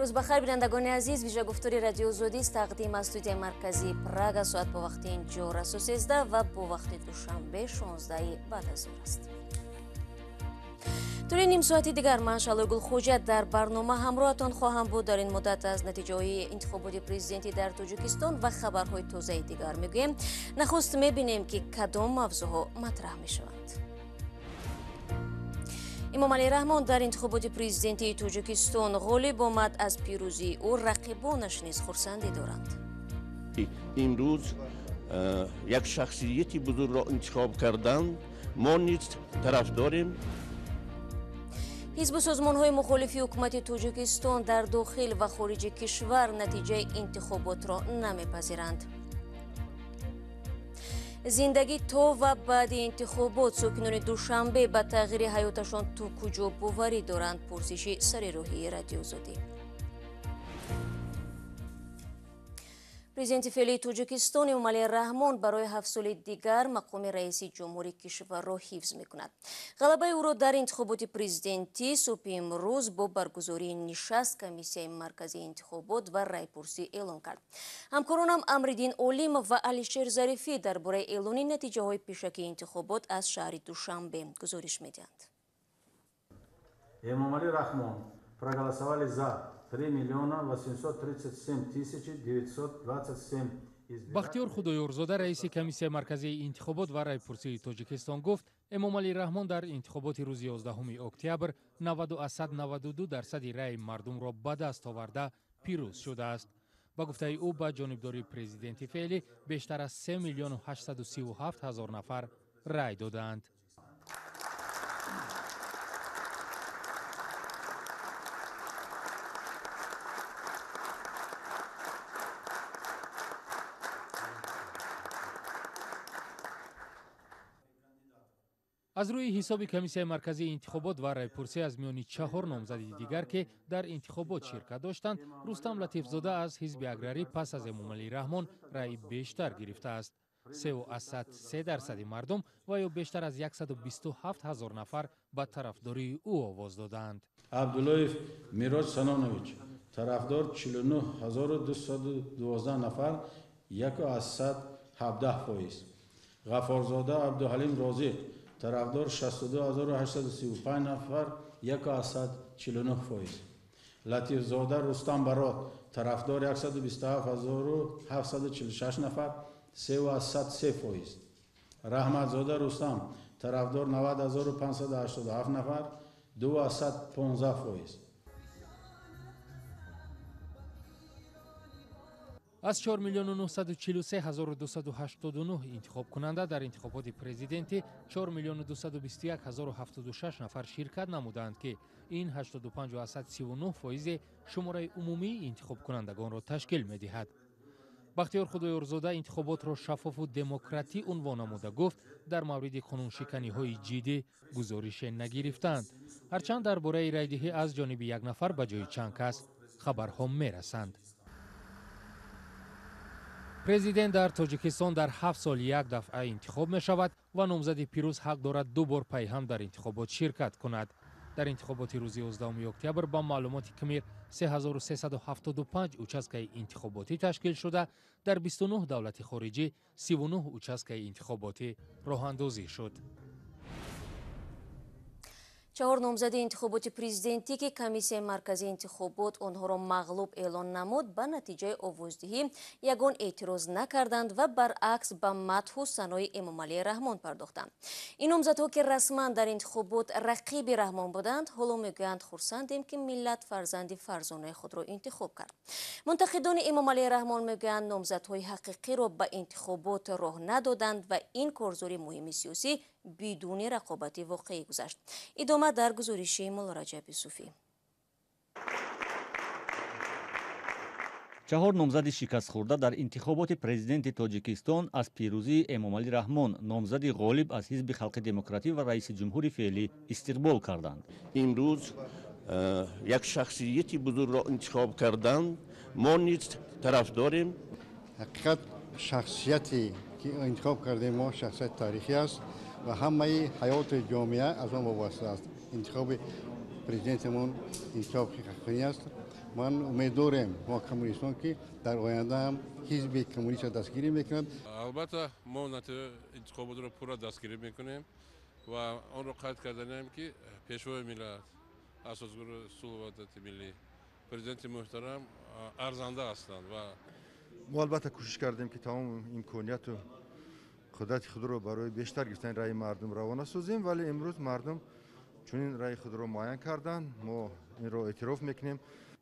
Рӯз бахайр, бинандагони азиз. Вижагуфтори Радио Озодӣ тақдим аз студияи марказии Прага. Соат бо вақти инҷо расо 13 ва бо вақти Душанбе 16 баъд аз зуҳр аст. Тӯли ним соати дигар ман Шалои Гулхоҷа дар барнома ҳамроҳатон хоҳам буд. Дар ин муддат аз натиҷаҳои интихоботи президентӣ дар Тоҷикистон ва хабарҳои тозаи дигар мегӯем. Нахуст мебинем, ки кадом мавзӯъҳо матраҳ мешаванд. Эмомалӣ Раҳмон дар интихоботи президентии Тоҷикистон ғолиб омад. Аз пирӯзии ӯ рақибонаш низ хурсандӣ доранд. Имрӯз як шахсияти бузургро интихоб карданд, мо низ тарафдорем. Ҳизбу созмонҳои мухолифи ҳукумати Тоҷикистон дар дохил ва хориҷи кишвар натиҷаи интихоботро намепазиранд. Зиндагӣ то ва баъди интихобот. Сокинони Душанбе ба тағйири ҳаёташон то куҷо боварӣ доранд? Пурсиши сари роҳии Радио Озодӣ. Президенти феълии Тоҷикистон Эмомалӣ Раҳмон барои 7 соли дигар мақоми раиси ҷумҳури кишварро ҳифз мекунад. Ғалабаи ӯро дар интихоботи президентӣ субҳи имрӯз бо баргузории нишаст Комиссияи марказии интихобот ва райпурсӣ эълон кард. Ҳамкоронам Амриддин Олимов ва Алишер Зарифӣ дар бораи эълони натиҷаҳои пешакии интихобот аз шаҳри Душанбе гузориш медиҳанд. Эмомалӣ Раҳмон проголосовали за 3 837 927. Бахтиёр Худоёрзода, раиси Комиссияи марказии интихобот ва райпурсии Тоҷикистон, гуфт, Эмомалӣ Раҳмон дар интихоботи рӯзи 11 октябр 90,92% раъи мардумро ба даст оварда пирӯз шудааст. Ба гуфтаи ӯ, ба ҷонибдории президенти феълӣ бештар аз 3 837 000 нафар рай додаанд. Аз рӯи ҳисоби Комиссияи марказии интихобот ва райпурсӣ, аз миёни 4 номзади дигар, ки дар интихобот ширкат доштанд, Рустам Латифзода аз ҳизби аграрӣ пас аз Эмомалӣ Раҳмон раъи бештар гирифтааст. 3,3% мардум ва ё бештар аз 127 000 нафар ба тарафдории ӯ овоз додаанд. Абдуллоев Мироҷ Санонович, тарафдор 49 212 нафар, 1,17%. Ғафорзода Абдуҳалим Розиқ, тарафдор 62 835 нафар, 1,49%. Латифзода Рустам Барот, тарафдор 127 746 нафар, 3,3%. Раҳматзода Рустам, тарафдор 90 587 нафар, 2,15%. Аз 4 943 289 интихобкунанда дар интихоботи президентӣ 4 221 076 нафар ширкат намуданд, ки ин 85,39% шумораи умумии интихобкунандагонро ташкил медиҳад. Бахтиёр Худоёрзода интихоботро шаффофу демократӣ унвон намуда гуфт, дар мавриди қонуншиканиҳои ҷиддӣ гузорише нагирифтанд. Ҳарчанд дар бораи райдиҳӣ аз ҷониби як нафар ба ҷои чанд кас хабарҳо мерасанд. Президент дар Тоҷикистон дар 7 сол як дафъа интихоб мешавад ва номзади пирӯз ҳақ дорад 2 бор пайҳам дар интихобот ширкат кунад. Дар интихоботи рӯзи 11 октябр ба маълумоти КМИР 3375 участкаи интихоботӣ ташкил шуда, дар 29 давлати хориҷӣ 39 участкаи интихоботӣ роҳандозӣ шуд. 4 номзади интихоботи президентӣ, ки Комиссияи марказии интихобот онҳоро мағлуб эълон намуд, ба натиҷаи овоздиҳӣ ягон эътироз накарданд ва баръакс ба мадҳу санои Эмомалӣ Раҳмон пардохтанд. Ин номзадҳо, ки расман дар интихобот рақиби Раҳмон буданд, ҳоло мегӯянд, хурсандем, ки миллат фарзанди фарзонаи худро интихоб кард. Мунтақидони Эмомалӣ Раҳмон мегӯянд, номзадҳои ҳақиқиро ба интихобот роҳ надоданд ва ин корзори муҳими сиёсӣ бидуни рақобати воқеӣ гузашт. Идома дар гузориши Муллораҷаб Юсуфӣ. 4 номзади шикастхӯрда дар интихоботи президенти Тоҷикистон аз пирӯзии Эмомалӣ Раҳмон, номзади ғолиб аз ҳизби халқи демократӣ ва раиси ҷумҳури феълӣ, истиқбол карданд. Имрӯз як шахсияти бузургро интихоб карданд, мо низ тарафдорем. Ҳақиқат, шахсияте ки интихоб кардем мо шахсияти таърихӣ аст ва ҳамаи ҳаёти ҷомеа аз он вобаста аст. Интихоби президентамон интихоби ҳақиқӣ аст Ман умед дорем мо коммунистон, ки дар оянда ҳам ҳизби коммунистро дастгирӣ мекунад. Албатта, мо интихоботро пурра дастгирӣ мекунем ва онро қайд карданем, ки Пешвои миллат, Асосгузори сулҳу ваҳдати миллӣ, Президенти муҳтарам арзанда ҳастанд ва Мо албатта кӯшиш кардем, ки тамоми имконияту қудрати худро барои бештар гирифтани раъи мардум равона созем, вале имрӯз мардум чунин раъи худро муайян карданд, мо инро эътироф мекунем.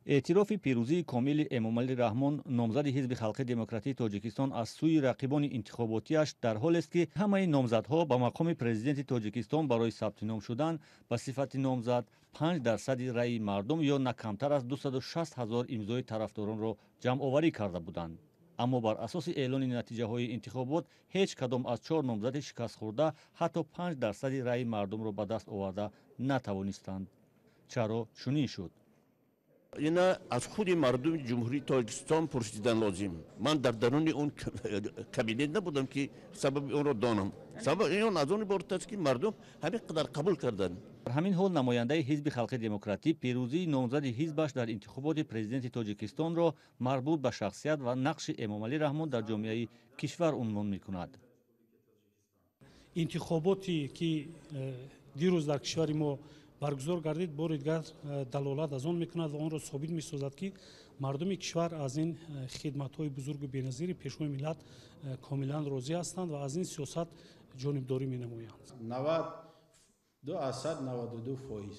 Эътирофи пирӯзии комили Эмомалӣ Раҳмон, номзади Ҳизби халқи демократии Тоҷикистон, аз сӯи рақибони интихоботиаш дар ҳолест, ки ҳамаи номзадҳо ба мақоми президенти Тоҷикистон барои сабти ном шудан ба сифати номзад 5 дарсади раъи мардум ё на камтар аз 260 ҳазор имзои тарафдоронро ҷамъоварӣ карда буданд. Аммо бар асоси эълони натиҷаҳои интихобот ҳеҷ кадом аз чор номзади шикастхӯрда ҳатто 5 дарсади раъи мардумро ба даст оварда натавонистанд. Чаро чунин шуд? Ина аз худи мардуми Ҷумҳурии Тоҷикистон пурсидан лозим. Ман дар даруни он кабинет набудам, ки сабаби онро донам. Сабаби он аз он иборат аст, ки мардум ҳамин қадар қабул карданд. Дар ҳамин ҳол намояндаи Ҳизби халқи демократӣ пирӯзии номзади ҳизбаш дар интихоботи президенти Тоҷикистонро марбут ба шахсият ва нақши Эмомалӣ Раҳмон дар ҷомеаи кишвар унвон мекунад. Интихоботе ки дирӯз дар кишвари мо баргузор гардид, бори дигар далолат аз он мекунад ва онро собит месозад, ки мардуми кишвар аз ин хидматҳои бузургу беназири Пешвои миллат комилан розӣ ҳастанд ва аз ин сиёсат ҷонибдорӣ менамоянд. 92,92%.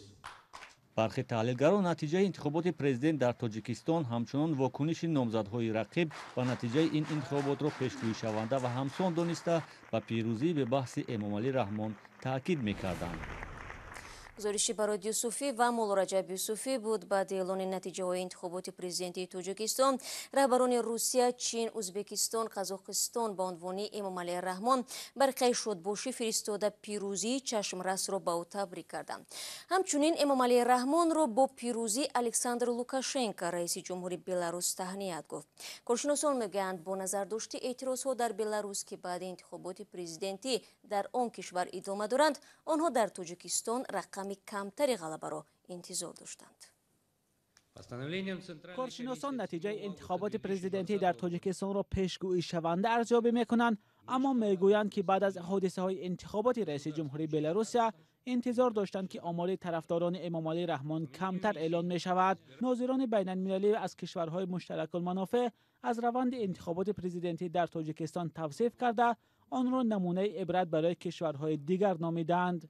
Бархе таҳлилгарон натиҷаи интихоботи президент дар Тоҷикистон, ҳамчунон вокуниши номзадҳои рақиб ба натиҷаи ин интихоботро пешгӯишаванда ва ҳамсон дониста, ба пирӯзии бебаҳси Эмомалӣ Раҳмон таъкид мекарданд. Гузориши Барод Юсуфӣ ва Муллораҷаб Юсуфӣ буд. Баъди эълони натиҷаҳои интихоботи президентии Тоҷикистон раҳбарони Русия, Чин, Ӯзбекистон, Қазоқистон ба унвони Эмомалӣ Раҳмон барқияи шодбошӣ фиристода, пирӯзии чашмрасро ба ӯ табрик карданд. Ҳамчунин Эмомалӣ Раҳмонро бо пирӯзӣ Александр Лукашенко, раиси ҷумҳури Беларус, таҳният гуфт. Коршиносон мегӯянд, бо назардошти эътирозҳо дар Беларус, ки баъди интихоботи президентӣ дар он кишвар идома доранд, онҳо дар Тоҷикистон рақами камтари ғалабаро интизор доштанд. Коршиносон натиҷаи интихоботи президентӣ дар Тоҷикистонро пешгӯишаванда арзёбӣ мекунанд, аммо мегӯянд, ки баъд аз ҳодисаҳои интихоботи раиси ҷумҳурии Беларусия интизор доштанд, ки омори тарафдорони Эмомалӣ Раҳмон камтар эълон мешавад. Нозирони байналмилалӣ аз кишварҳои муштаракулманофеъ аз раванди интихоботи президентӣ дар Тоҷикистон тавсиф карда, онро намунаи ибрат барои кишварҳои дигар номидаанд.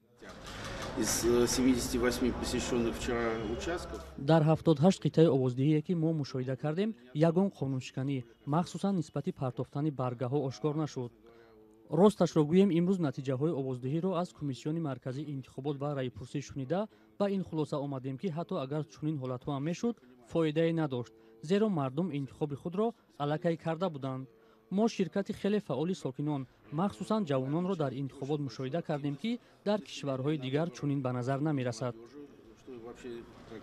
Из 78 посещенных вчера участков. Дар 78 қитъаи овоздиҳие, ки мо мушоҳида кардем, ягон қонуншиканӣ, махсусан нисбати партофтани баргаҳо, ошкор нашуд. Росташро гӯем, имрӯз натиҷаҳои овоздиҳиро аз Комиссиони марказии интихобот ва раъйпурсӣ шунида, ба ин хулоса омадем, ки ҳатто агар чунин ҳолатҳо ҳам мешуд, фоидае надошт, зеро мардум интихоби худро аллакай карда буданд. Мо ширкати хеле фаъоли сокинон, махсусан ҷавононро дар интихобот мушоҳида кардем, ки дар кишварҳои дигар чунин ба назар намерасад. Что вообще, как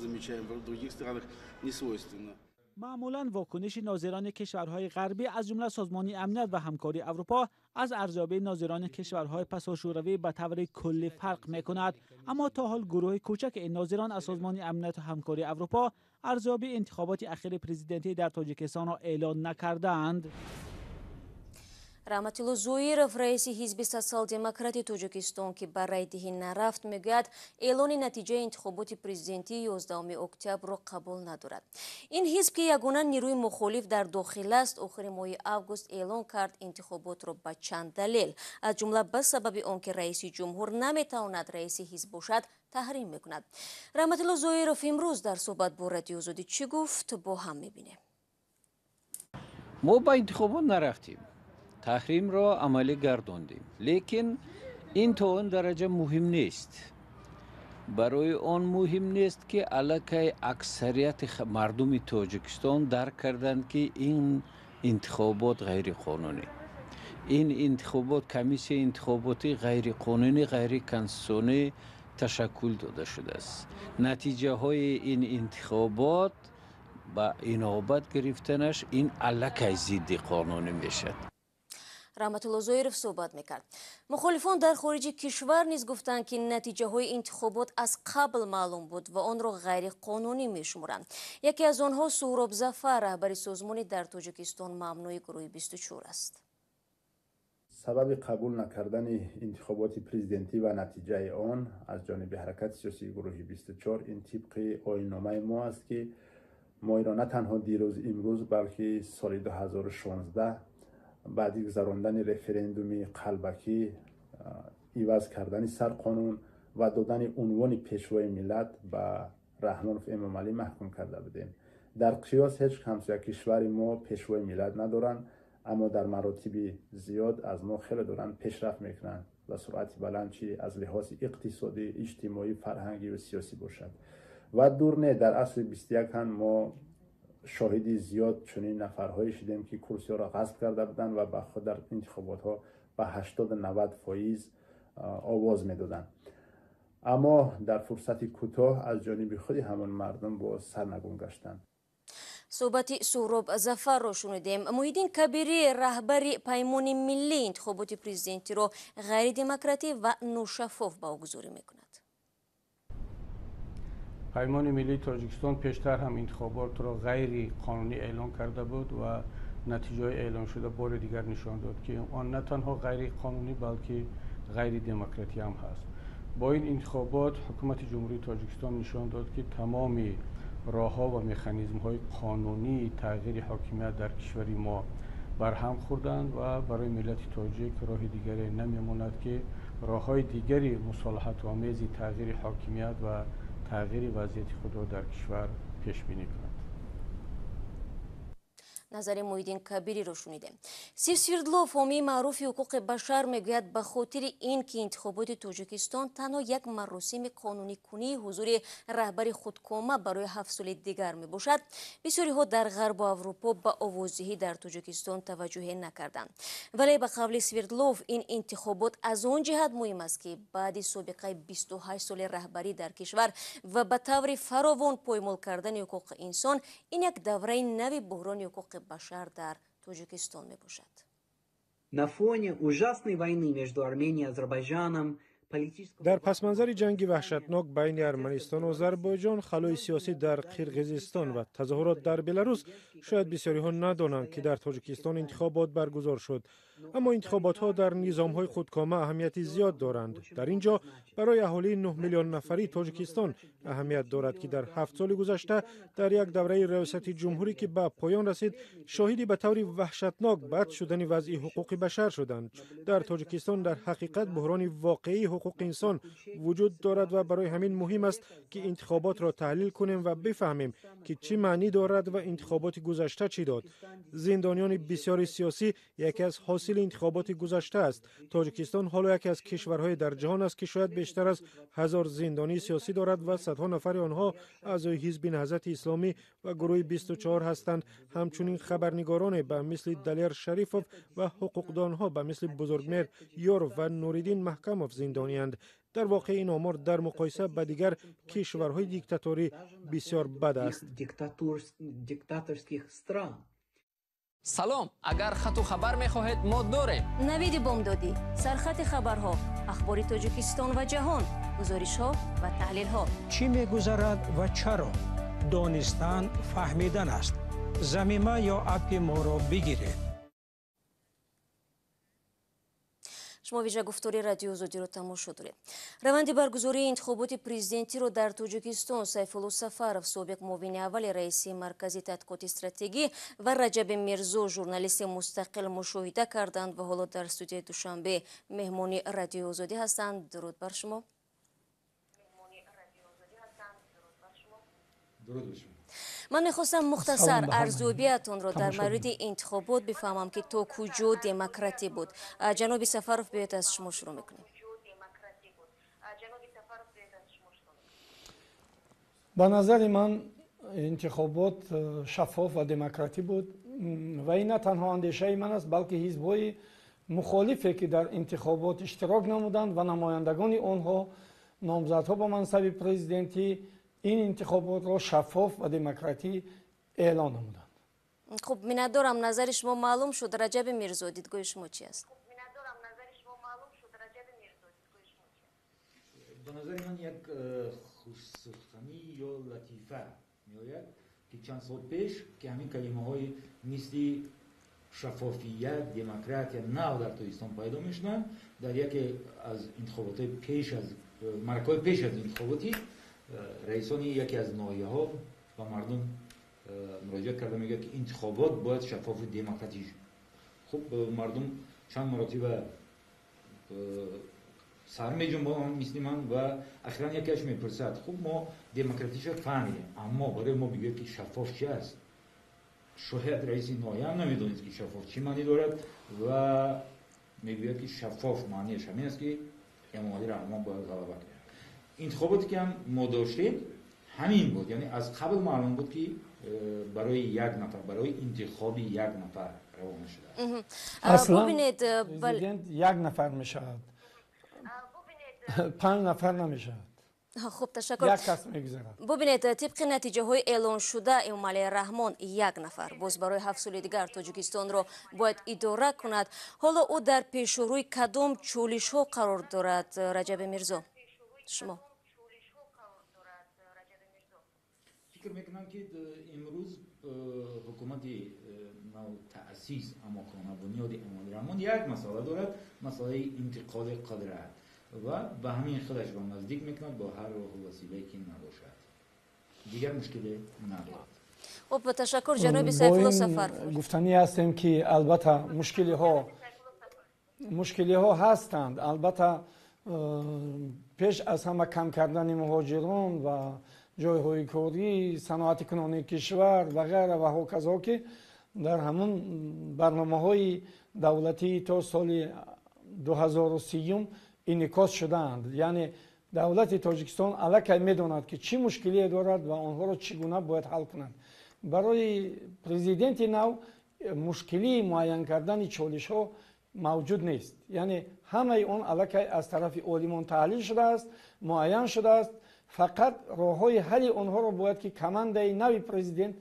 замечаем, в других странах не свойственно. Маъмулан вокуниши нозирони кишварҳои ғарбӣ, аз ҷумла Созмони амният ва ҳамкории Аврупо, аз арзёбии нозирони кишварҳои пасошӯравӣ ба таври куллӣ фарқ мекунад. Аммо то ҳол гурӯҳи кӯчаки ин нозирон аз Созмони амнияту ҳамкории Аврупо арзёбии интихоботи ахири президентӣ дар Тоҷикистонро эълон накардаанд. Раҳматулло Зоиров, раиси Ҳизби Социал-демократи Тоҷикистон, ки ба райдиҳӣ нарафт, мегӯяд, эълони натиҷаи интихоботи президентии 11 октябрро қабул надорад. Ин ҳизб, ки ягона нерӯи мухолиф дар дохил аст, охири моҳи август эълон кард интихоботро ба чанд далел, аз ҷумла ба сабаби он ки раиси ҷумҳур наметавонад раиси ҳизб бошад, таҳрим мекунад. Раҳматулло Зоиров имрӯз дар суҳбат бо Радиои Озодӣ чӣ гуфт, бо ҳам мебинем. Мо ба интихобот нарафтем, таҳримро амалӣ гардондем, лекин ин то он дараҷа муҳим нест. Барои он муҳим нест, ки аллакай аксарияти мардуми Тоҷикистон дарк карданд, ки ин интихобот ғайриқонунӣ, ин интихобот, комиссияи интихоботӣ ғайриқонунӣ, ғайриконститутсионӣ ташаккул дода шудааст. Натиҷаҳои ин интихобот ба инобат гирифтанаш ин аллакай зидди қонунӣ мешавад. Раҳматулло Зоиров суҳбат мекард. Мухолифон дар хориҷи кишвар низ гуфтанд, ки натиҷаҳои интихобот аз қабл маълум буд ва онро ғайриқонунӣ мешуморанд. Яке аз онҳо Суҳроб Зафар, раҳбари созмони дар Тоҷикистон мамнӯи гурӯҳи 24 аст. Сабаби қабул накардани интихоботи президентӣ ва натиҷаи он аз ҷониби ҳаракати сиёсии гурӯҳи 24 ин тибқи оинномаи мо аст, ки мо инро на танҳо дирӯз, имрӯз, балки соли 2016 баъди гузарондани референдуми қалбакӣ, иваз кардани сарқонун ва додани унвони пешвои миллат ба Раҳмонов Эмомалӣ маҳкум карда будем. Дар қиёс ҳеҷ ҳамсоя кишвари мо пешвои миллат надоранд, аммо дар маротиби зиёд аз мо хеле доранд пешрафт мекунанд ва суръати баланд, чи аз лиҳози иқтисодӣ, иҷтимоӣ, фарҳангӣ ва сиёсӣ бошад. Ва дур не, дар асри 21 ҳам мо шоҳиди зиёд чунин нафарҳое шудем, ки курсиҳоро ғасб карда буданд ва ба худ дар интихоботҳо ба 80-90% овоз медоданд. Аммо дар фурсати кӯтоҳ аз ҷониби худи ҳамон мардум боз сарнагун гаштанд. Суҳбати Суҳроб Зафарро шунидем. Муҳиддин Кабирӣ, раҳбари Паймони миллӣ, интихоботи президентиро ғайридемократӣ ва ношаффоф баҳогузорӣ мекунад. Паймони миллии Тоҷикистон пештар ҳам интихоботро ғайриқонунӣ эълон карда буд ва натиҷаҳои эълоншуда бори дигар нишон дод, ки он на танҳо ғайриқонунӣ, балки ғайридемократӣ ҳам ҳаст. Бо ин интихобот ҳукумати Ҷумҳурии Тоҷикистон нишон дод, ки тамоми роҳҳо ва механизмҳои қонунии тағйири ҳокимият дар кишвари мо барҳам хӯрданд ва барои миллати тоҷик роҳи дигаре намемонад, ки роҳҳои дигари мусолиҳатомези тағйири ҳокимият ва тағйири вазъияти худро дар кишвар пешбинӣ кунад. Назари Муҳиддин Кабириро шунидем. Стив Свердлов, ҳомии маъруфи ҳуқуқи башар, мегӯяд, ба хотири ин ки интихоботи Тоҷикистон танҳо як маросими қонуникунии ҳузури раҳбари худкома барои 7 соли дигар мебошад, бисёриҳо дар Ғарбу Аврупо ба овоздиҳӣ дар Тоҷикистон таваҷҷӯҳе накарданд. Вале ба қавли Свердлов, ин интихобот аз он ҷиҳат муҳим аст, ки баъди собиқаи 28 соли раҳбарӣ дар кишвар ва ба таври фаровон поймол кардани ҳуқуқи инсон, ин як давраи нави буҳрони ҳуқуқи башар дар Тоҷикистон мебошад. На фоне ужасной войны между Арменией и Азербайджаном, дар пасманзари ҷанги ваҳшатнок байни Арманистону Озарбойҷон, халои сиёсӣ дар Қирғизистон ва тазоҳурот дар Беларус, шояд бисёриҳо надонанд, ки дар Тоҷикистон интихобот баргузор шуд. Аммо интихоботҳо дар низомҳои худкома аҳамияти зиёд доранд. Дар ин ҷо барои аҳолии 9 миллион нафарии Тоҷикистон аҳамият дорад, ки дар 7 соли гузашта дар як давраи раёсати ҷумҳурӣ, ки ба поён расид, шоҳиди ба таври ваҳшатнок бад шудани вазъи ҳуқуқи башар шуданд. Дар Тоҷикистон дар ҳақиқат буҳрони воқеии ҳуқуқи инсон вуҷуд дорад ва барои ҳамин муҳим аст, ки интихоботро таҳлил кунем ва бифаҳмем, ки чӣ маънӣ дорад ва интихоботи гузашта чӣ дод. Зиндониёни бисёри сиёсӣ яке аз ҳосили интихоботи гузашта аст. Тоҷикистон ҳоло яке аз кишварҳои дар ҷаҳон аст, ки шояд бештар аз 1000 зиндонии сиёсӣ дорад ва садҳо нафари онҳо аъзои ҳизби Наҳзати Исломӣ ва гурӯҳи 24 ҳастанд. Ҳамчунин хабарнигороне ба мисли Далер Шарифов ва ҳуқуқдонҳо ба мисли Бузургмеҳр Ёров ва Нуриддин Маҳкамов зиндонианд. Дар воқеъ ин омор дар муқоиса ба дигар кишварҳои диктаторӣ бисёр бад аст. Салом, агар хату хабар мехоҳед, мо дорем. Навиди бомдодӣ, сархати хабарҳо, ахбори Тоҷикистон ва ҷаҳон, гузоришҳо ва таҳлилҳо. Чӣ мегузарад ва чаро? Донистан фаҳмидан аст. Замима ё аппи моро бигиред. Шумо вижагуфтори Радиои Озодиро тамошо доред. Раванди баргузории интихоботи президентиро дар Тоҷикистон Сайфулло Сафаров, собиқ муовини аввали раиси Маркази тадқиқоти стратегӣ, ва Раҷаби Мирзо, журналисти мустақил, мушоҳида карданд ва ҳоло дар студияи Душанбе меҳмони Радиои Озодӣ ҳастанд. Дуруд бар шумо. Ман мехостам мухтасар арзёбиятонро дар мавриди интихобот бифаҳмам, ки то куҷо демократӣ буд. Ҷаноби Сафаров, биёед аз шумо шурӯъ мекунем. Ба назари ман интихобот шаффоф ва демократӣ буд ва ин на танҳо андешаи ман аст, балки ҳизбҳои мухолифе, ки дар интихобот иштирок намуданд ва намояндагони онҳо, номзадҳо ба мансаби президентӣ, ин интихоботро шаффоф ва демократӣ эълон намуданд. Хуб, миннатдорам, назари шумо маълум шуд. Раҷаби Мирзо, дидгоҳи шумо чи аст? Ба назари ман як хушсуханӣ ё латифа меояд, ки чанд сол пеш, ки ҳамин калимаҳои мисли шаффофият, демократия нав дар Тоҷикистон пайдо мешуданд, дар яке аз интихоботҳои пеш аз маракаҳои пеш аз интихоботӣ раисони яке аз ноҳияҳо ба мардум муроҷиат карда мегӯяд, ки интихобот бояд шаффофу демократӣ. Хуб, мардум чанд маротиба сар меҷунбонанд мисли ман ва ахиран якеаш мепурсад: хуб, мо демократиша фаҳмидем, аммо барои мо бигӯяд, ки шаффоф чи аст? Шояд раиси ноҳия ҳам намедонист, ки шаффоф чӣ маънӣ дорад, ва мегӯяд, ки шаффоф маъниаш ҳамин аст, ки Эмомалӣ Раҳмон бояд ғалаба кунад. Интихоботе ки ҳам мо доштем ҳамин буд, яъне аз қабл маълум буд, ки барои як нафар, барои интихоби як нафар равона шудааст. Аслан президент як нафар мешавад, 5 нафар намешавад. Хуб, ташаккур. Як кас мегузарад. Бубинед, тибқи натиҷаҳои эълоншуда Эмомалӣ Раҳмон як нафар боз барои 7 соли дигар Тоҷикистонро бояд идора кунад. Ҳоло ӯ дар пешурӯи кадом чолишҳо қарор дорад? Раҷаби Мирзо, шумо. Фикр мекунам, ки имрӯз ҳукумати навтаъсис, аммо бунёди Эмомалӣ Раҳмон як масъала дорад, масъалаи интиқоли қудрат, ва ба ҳамин худашро наздик мекунад бо ҳар роҳу василае ки набошад. Дигар мушкиле надорад. Хуб, ташаккур. Ҷаноби Сайфулло Сафаров, гуфтанӣ ҳастем, ки албатта мушкилиҳо ҳастанд. Албатта пеш аз ҳама кам кардани муҳоҷирон ва ҷойҳои корӣ, саноати кунонии кишвар ва ғайра ва ҳоказо, ки дар ҳамун барномаҳои давлатӣ то соли 2030 инъикос шудаанд. Яъне давлати Тоҷикистон аллакай медонад, ки чӣ мушкилие дорад ва онҳоро чӣ гуна бояд ҳал кунад. Барои президенти нав мушкилии муайян кардани чолишҳо мавҷуд нест. Яъне ҳамаи он аллакай аз тарафи олимон таҳлил шудааст, муайян шудааст. Фақат роҳҳои ҳалли онҳоро бояд ки командаи нави президент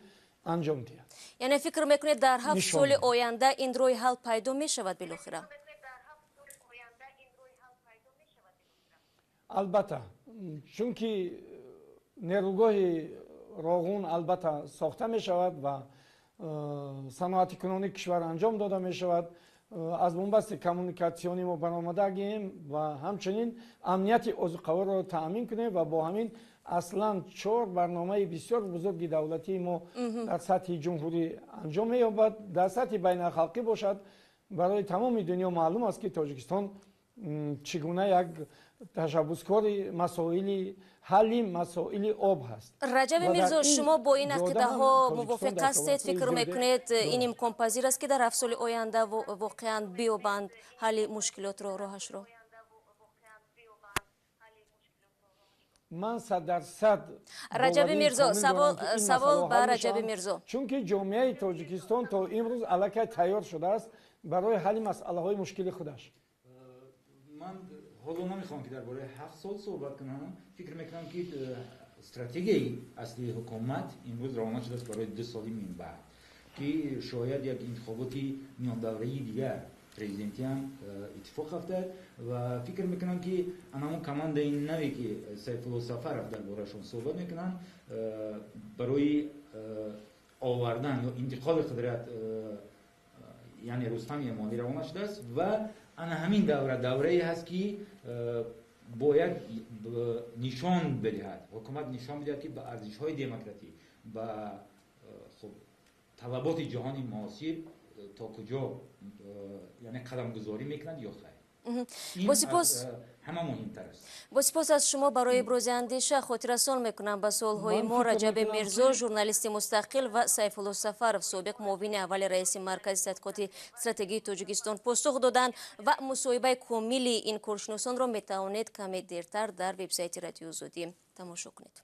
анҷом диҳад. Яъне фикр мекунед, дар 7 соли оянда ин роҳи ҳал пайдо мешавад билохира? Албатта, чунки нерӯгоҳи Роғун албатта сохта мешавад ва саноати кунонии кишвар анҷом дода мешавад. Аз бунбасти коммуникатсионӣ мо баромадагием ва ҳамчунин амнияти озуқаворро таъмин кунем ва бо ҳамин аслан 4 барномаи бисёр бузурги давлатии мо дар сатҳи ҷумҳурӣ анҷом меёбад. Дар сатҳи байналхалқӣ бошад, барои тамоми дунё маълум аст, ки Тоҷикистон чӣ гуна як ташаббускори масоили ҳалли масоили об ҳаст. Раҷаби Мирзо, шумо бо ин ақидаҳо мувофиқ ҳастед? Фикр мекунед, ин имконпазир аст, ки дар 7 соли оянда воқеан биёбанд ҳалли мушкилотро, роҳашро? Ман 100% Раҷаби Мирзо, савол ба Раҷаби Мирзо. Чунки ҷомеаи Тоҷикистон то имрӯз аллакай тайёр шудааст барои ҳалли масъалаҳои мушкили худаш. Ман ҳоло намехоҳам, ки дар бораи 7 сол суҳбат кунам. Фикр мекунам, ки стратегияи аслии ҳукумат имрӯз равона шудааст барои 2 соли минбаъд, ки шояд як интихоботи миёндавраи дигар президентӣ ҳам иттифоқ афтад, ва фикр мекунам, ки анамон командаи наве, ки Сайфулло Сафаров дар бораашон суҳбат мекунанд, барои овардан ё интиқоли қудрат, яъне Рустам Эмомалӣ равона шудааст, ва ана ҳамин давра даврае ҳаст, ки бояд нишон бидиҳад, ҳукумат нишон бидиҳад, ки ба арзишҳои демократӣ, ба хуб талаботи ҷаҳони муосир то куҷо, яъне қадамгузорӣ мекунад ё хайр. Бо сипос ҳама муҳимтар аст. Бо сипос аз шумо барои ибрози андеша. Хотиррасон мекунам ба суолҳои мо Раҷаби Мирзо, журналисти мустақил, ва Сайфулло Сафаров, собиқ муовини аввали раиси Маркази тадқиқоти стратегии Тоҷикистон посух доданд ва мусоҳибаи комили ин коршиносонро метавонед каме дертар дар вебсайти Радиои Озодӣ тамошо кунед.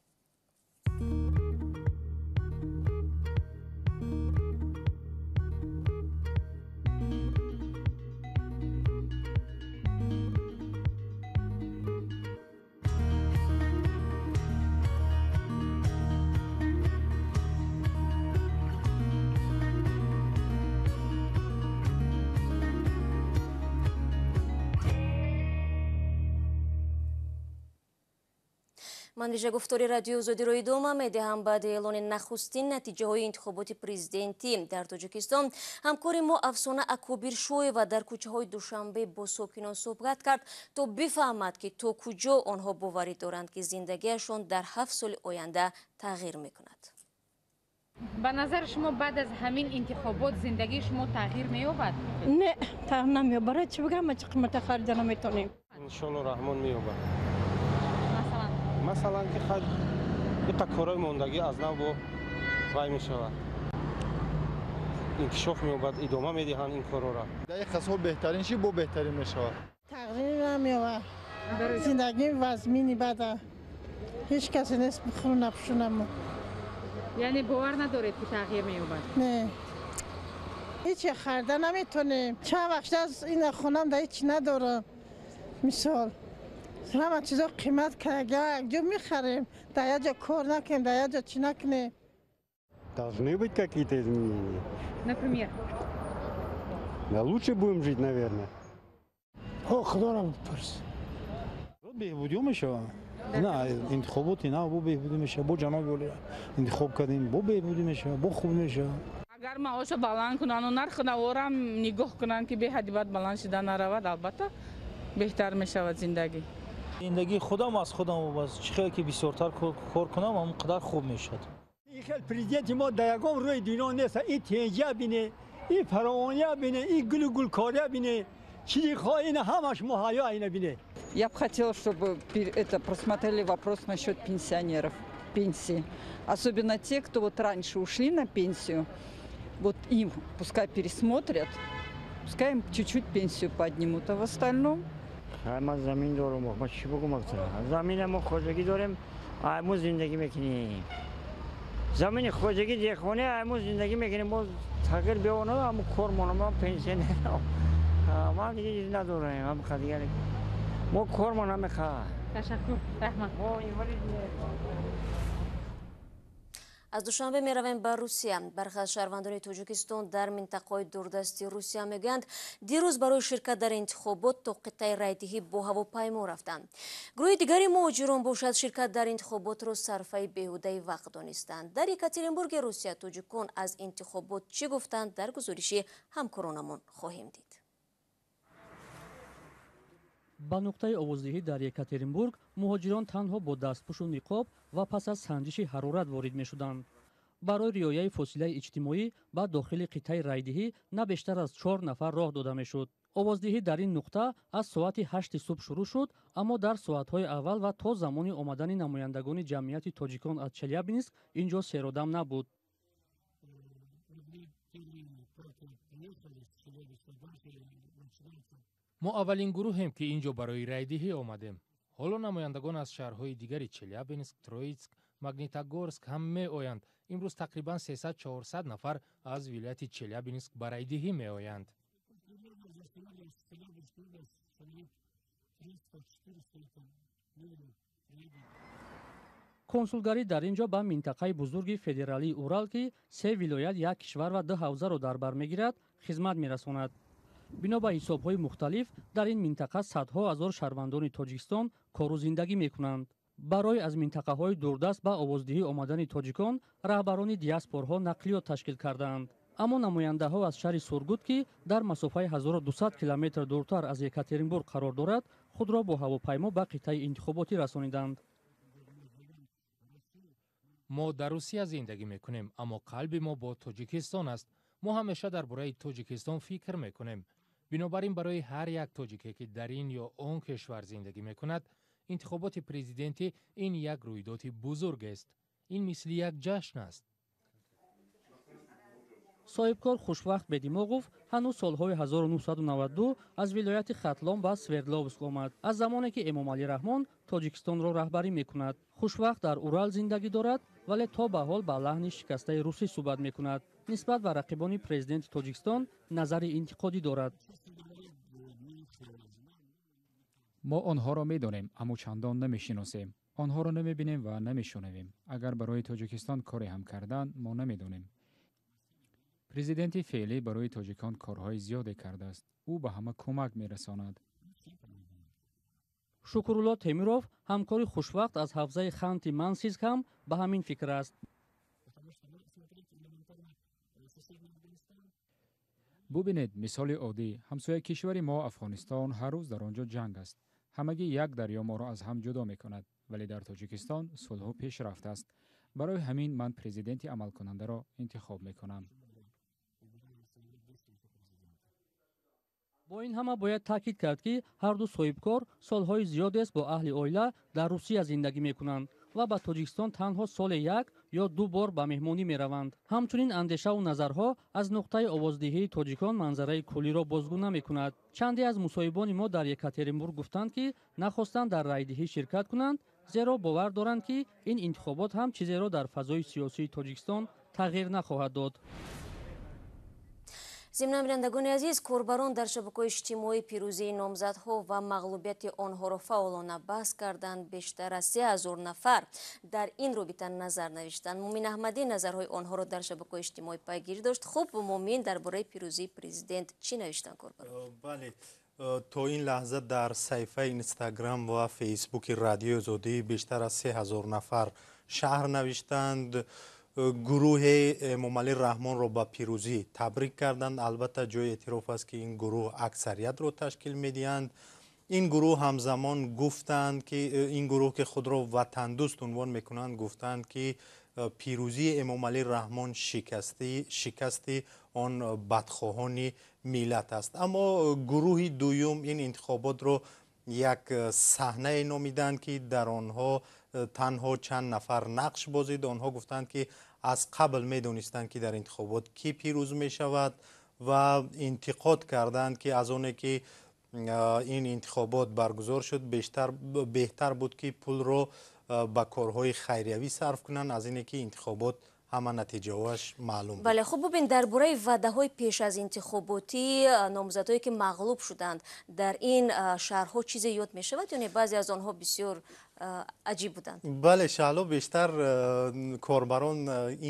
Ман вижагуфтори Радиои Озодиро идома медиҳам. Баъди эълони нахустин натиҷаҳои интихоботи президентӣ дар Тоҷикистон, ҳамкори мо Афсона Акобиршоева дар кӯчаҳои Душанбе бо сокинон суҳбат кард, то бифаҳмад, ки то куҷо онҳо боварӣ доранд, ки зиндагиашон дар 7 соли оянда тағйир мекунад. Ба назари шумо, баъд аз ҳамин интихобот зиндагии шумо тағйир меёбад? Не, тағйир намеёбад. Барои чӣ бигам, ма чӣ қимата харида наметонем. Иншолло, Раҳмон меёбад. Масалан, ки иқа корҳои мондагӣ аз нав бо вай мешавад, инкишоф меёбад, идома медиҳанд ин корҳоро. Дар ин қасҳо беҳтарин ши бо беҳтарин мешавад. Тағйир намеёбад. Зиндагӣ вазмини бада, ҳеҷ касе нест бихӯру напӯшонам. Яъне бовар надоред, ки тағйир меёбад? Не, ҳеҷ харида наметонем. Чанд вақт аз ина хонам да ҳеҷ надорам. Мисол, ҳама чизо қимат карда, якҷо мехарем, дар як ҷо кор накунем, дар як ҷо чӣ накунем. Должны быть какие-то изменения. Например? Да лучше будем жить, наверное. О, Худоро бипурс. Беҳбудиҳо мешавад. На, интихоботи нав бо беҳбудӣ мешавад, бо ҷаноби олӣ интихоб кардем, бо беҳбудӣ мешавад, бо хуб мешавад. Агар маоша баланд кунанд, нархи наворам нигоҳ кунанд, ки беҳадди бад баланд шуда наравад, албатта, беҳтар мешавад зиндагӣ. Зиндагии худам аз худам вобаста. Чӣ хеле ки бисёртар кор кунам, ҳамон қадар хуб мешавад. Ин хел президенти мо дар ягон рӯи дунё нест. Ин тенҷа бине, ин фаровония бине, ин гулу гулкория бине, чизи хоҳ ина ҳамаш муҳайё ина бине. Я бы хотела, чтобы это просмотрели вопрос насчет пенсионеров, пенсии. Особенно те, кто вот раньше ушли на пенсию, вот им пускай пересмотрят, пускай им чуть-чуть пенсию поднимут, а в остальном. Ман замин дорум, ма чӣ бигӯм? Замина мо хоҷагӣ дорем, айму зиндагӣ мекунем. Замини хоҷагӣ, деҳқонӣ, айму зиндагӣ мекунем. Боз тағйир биёнад, ҳаму кор монам. Ман пенсионер, ман дига чиз надорем, ҳам дигар мо кормон ҳамеха. Ташаккур, раҳмат. Аз Душанбе меравем ба Русия. Бархе аз шаҳрвандони Тоҷикистон дар минтақаҳои дурдасти Русия мегӯянд, дирӯз барои ширкат дар интихобот то қитъаи райдиҳӣ бо ҳавопаймо рафтанд. Гурӯҳи дигари муҳоҷирон бошад, ширкат дар интихоботро сарфаи беҳудаи вақт донистанд. Дар Екатеринбурги Русия тоҷикон аз интихобот чӣ гуфтанд, дар гузориши ҳамкоронамон хоҳем дид. Ба нуқтаи овоздиҳӣ дар Екатеринбург муҳоҷирон танҳо бо дастпӯшу ниқоб ва пас аз санҷиши ҳарорат ворид мешуданд. Барои риояи фосилаи иҷтимоӣ ба дохили қитъаи райдиҳӣ на бештар аз 4 нафар роҳ дода мешуд. Овоздиҳӣ дар ин нуқта аз соати 8 субҳ шурӯъ шуд, аммо дар соатҳои аввал ва то замони омадани намояндагони ҷамъияти тоҷикон аз Челябинск ин ҷо серодам набуд. Мо аввалин гурӯҳем, ки ин ҷо барои райдиҳӣ омадем. Ҳоло намояндагон аз шаҳрҳои дигари Челябинск, Троитск, Магнитогорск ҳам меоянд. Имрӯз тақрибан 300-400 нафар аз вилояти Челябинск ба райдиҳӣ меоянд. Консулгарӣ дар ин ҷо ба минтақаи бузурги федералии Урал, ки се вилоят, як кишвар ва ду ҳавзаро дар бар мегирад, хизмат мерасонад. Бино ба ҳисобҳои мухталиф, дар ин минтақа садҳо ҳазор шаҳрвандони Тоҷикистон кору зиндагӣ мекунанд. Барои аз минтақаҳои дурдаст ба овоздиҳӣ омадани тоҷикон раҳбарони диаспорҳо нақлиёт ташкил кардаанд. Аммо намояндаҳо аз шаҳри Сургут, ки дар масофаи 1200 километр дуртар аз Екатеринбург қарор дорад, худро бо ҳавопаймо ба қитъаи интихоботӣ расониданд. Мо дар Русия зиндагӣ мекунем, аммо қалби мо бо Тоҷикистон аст. Мо ҳамеша дар бораи Тоҷикистон фикр мекунем. Бинобар ин барои ҳар як тоҷике, ки дар ин ё он кишвар зиндагӣ мекунад, интихоботи президентӣ ин як рӯйдоди бузург аст. Ин мисли як ҷашн аст. Соҳибкор Хушвахт Бедимоғов ҳанӯз солҳои 1992 аз вилояти Хатлон ба Свердловск омад, аз замоне ки Эмомалӣ Раҳмон Тоҷикистонро раҳбарӣ мекунад. Хушвахт дар Урал зиндагӣ дорад, вале то ба ҳол ба лаҳни шикастаи русӣ суҳбат мекунад. Нисбат ба рақибони президенти Тоҷикистон назари интиқодӣ дорад. Мо онҳоро медонем, аммо чандон намешиносем. Онҳоро намебинем ва намешунавем. Агар барои Тоҷикистон коре ҳам карданд, мо намедонем. Президенти феълӣ барои тоҷикон корҳои зиёде кардааст. Ӯ ба ҳама кӯмак мерасонад. Шукрулло Темиров Ҳамкори Хушвақт аз ҳавзаи Ханти Мансиск ҳам ба ҳамин фикр аст. Бубинед, мисоли оддӣ, ҳамсояи кишвари мо Афғонистон ҳар рӯз дар он ҷо ҷанг аст. Ҳамагӣ як дарё моро аз ҳам ҷудо мекунад, вале дар Тоҷикистон сулҳу пешрафт аст. Барои ҳамин ман президенти амалкунандаро интихоб мекунам. Бо ин ҳама бояд таъкид кард, ки ҳарду соҳибкор солҳои зиёдест бо аҳли оила дар Русия зиндагӣ мекунанд ва ба Тоҷикистон танҳо соле як ё ду бор ба меҳмонӣ мераванд. Ҳамчунин андешаву назарҳо аз нуқтаи овоздиҳии тоҷикон манзараи куллиро бозгӯ намекунад. Чанде аз мусоҳибони мо дар Екатеринбург гуфтанд, ки нахостанд дар райдиҳӣ ширкат кунанд, зеро бовар доранд, ки ин интихобот ҳам чизеро дар фазои сиёсии Тоҷикистон тағйир нахоҳад дод. Зимнан, бинандагони азиз, корбарон дар шабакаҳои иҷтимоӣ пирӯзии номзадҳо ва мағлубияти онҳоро фаъолона баҳс карданд. Бештар аз 3000 нафар дар ин робита назар навиштанд. Мумин Аҳмадӣ назарҳои онҳоро дар шабакаҳои иҷтимоӣ пайгирӣ дошт. Хуб, Мумин, дар бораи пирӯзии президент чӣ навиштанд корбарон? Бале, то ин лаҳза дар саҳифаи Инстаграм ва Фейсбуки Радиои Озодӣ бештар аз 3000 нафар шаҳр навиштанд. Гурӯҳи Эмомалӣ Раҳмонро ба пирӯзӣ табрик карданд. Албатта, ҷои эътироф аст, ки ин гурӯҳ аксариятро ташкил медиҳанд. Ин гурӯҳ ҳамзамон гуфтанд, ки ин гурӯҳ, ки худро ватандӯст унвон мекунанд, гуфтанд, ки пирӯзии Эмомалӣ Раҳмон шикасти он бадхоҳони миллат аст. Аммо гурӯҳи дуюм ин интихоботро як саҳнае номиданд, ки дар онҳо танҳо чанд нафар нақш бозид. Онҳо гуфтанд, ки аз қабл медонистанд, ки дар интихобот кӣ пирӯз мешавад ва интиқод карданд, ки аз оне ки ин интихобот баргузор шуд, беҳтар буд, ки пулро ба корҳои хайриявӣ сарф кунанд, аз ине ки интихобот ҳама натиҷаҳояш маълум буд. Бале, хуб, бубин, дар бораи ваъдаҳои пеш аз интихоботӣ номзадҳое ки мағлуб шуданд, дар ин шаҳрҳо чизе ёд мешавад ё не? Баъзе аз онҳо бисёр аҷиб буданд. Бале, Шаҳло, бештар корбарон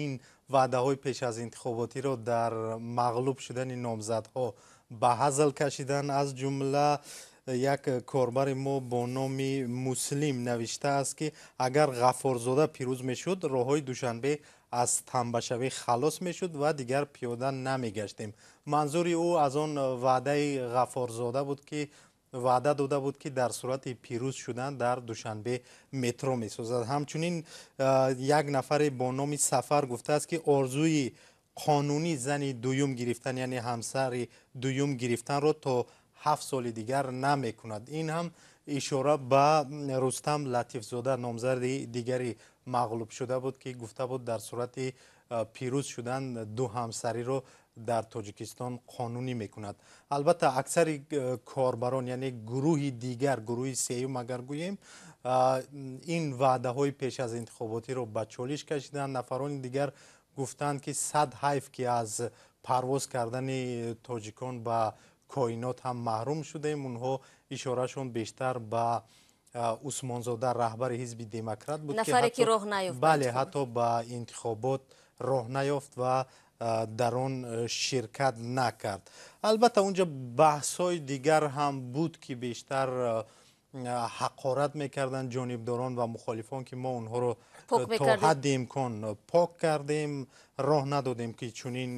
ин ваъдаҳои пеш аз интихоботиро дар мағлуб шудани номзадҳо ба ҳазл кашиданд. Аз ҷумла як корбари мо бо номи Муслим навиштааст, ки агар Ғаффорзода пирӯз мешуд, роҳҳои Душанбе аз танбашавӣ халос мешуд ва дигар пиёда намегаштем. Манзури ӯ аз он ваъдаи Ғаффорзода буд, ки ваъда дода буд, ки дар сурати пирӯз шудан дар Душанбе метро месозад. Ҳамчунин як нафаре бо номи Сафар гуфтааст, ки орзуи қонунӣ зани дуюм гирифтан, яъне ҳамсари дуюм гирифтанро то 7 соли дигар намекунад. Ин ҳам ишора ба Рустам Латифзода, номзади дигари мағлуб шуда буд, ки гуфта буд дар сурати пирӯз шудан ду ҳамсариро дар Тоҷикистон қонунӣ мекунад. Албатта, аксари корбарон, яъне гурӯҳи дигар, гурӯҳи сеюм агар гӯем, ин ваъдаҳои пеш аз интихоботиро ба чолиш кашиданд. Нафарони дигар гуфтанд, ки сад ҳайф, ки аз парвоз кардани тоҷикон ба коинот ҳам маҳрум шудем. Онҳо ишорашон бештар ба Усмонзода, раҳбари ҳизби демократ буд, нафаре ки роҳ наёфт. Бале, ҳатто ба интихобот роҳ наёфт ва дар он ширкат накард. Албатта, унҷа баҳсҳои дигар ҳам буд, ки бештар ҳақорат мекарданд ҷонибдорон ва мухолифон, ки мо онҳоро то ҳадди имкон пок кардем, роҳ надодем, ки чунин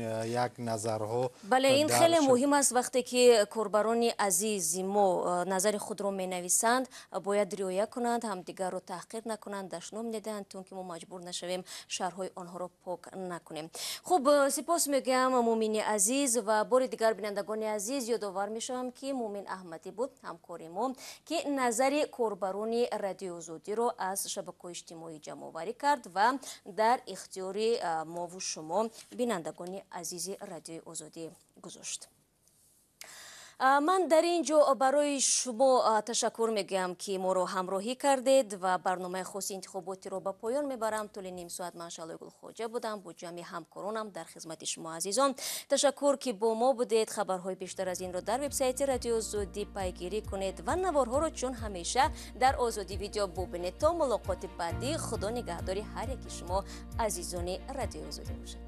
як назарҳо. Бале, ин хеле муҳим аст. Вақте ки корбарони азизи мо назари худро менависанд, бояд риоя кунанд, ҳамдигарро таҳқир накунанд, дашном недиҳанд, то ки мо маҷбур нашавем шаҳрҳои онҳоро пок накунем. Хуб, сипос мегӯям, Мумини азиз, ва бори дигар бинандагони азиз ёдовар мешавам, ки Мумин Аҳмадӣ буд, ҳамкори мо, ки назари корбарони Радиои Озодиро аз шабакаҳои иҷтимоӣ ҷамъоварӣ кард ва дар ихтиёри мову шумо, бинандагони азизи Радиои Озодӣ, гузошт. Ман дар ин ҷо барои шумо ташаккур мегӯям, ки моро ҳамроҳӣ кардед ва барномаи хоси интихоботиро ба поён мебарам. Тӯли ним соат ман Шаҳлои Гулхоҷа будам бо ҷамъи ҳамкоронам дар хизмати шумо азизон. Ташаккур, ки бо мо будед. Хабарҳои бештар аз инро дар вебсайти Радиои Озодӣ пайгирӣ кунед ва наворҳоро чун ҳамеша дар Озодӣ видео бубинед. То мулоқоти баъдӣ, Худо нигаҳдори ҳар яки шумо азизони Радиои Озодӣ бошад.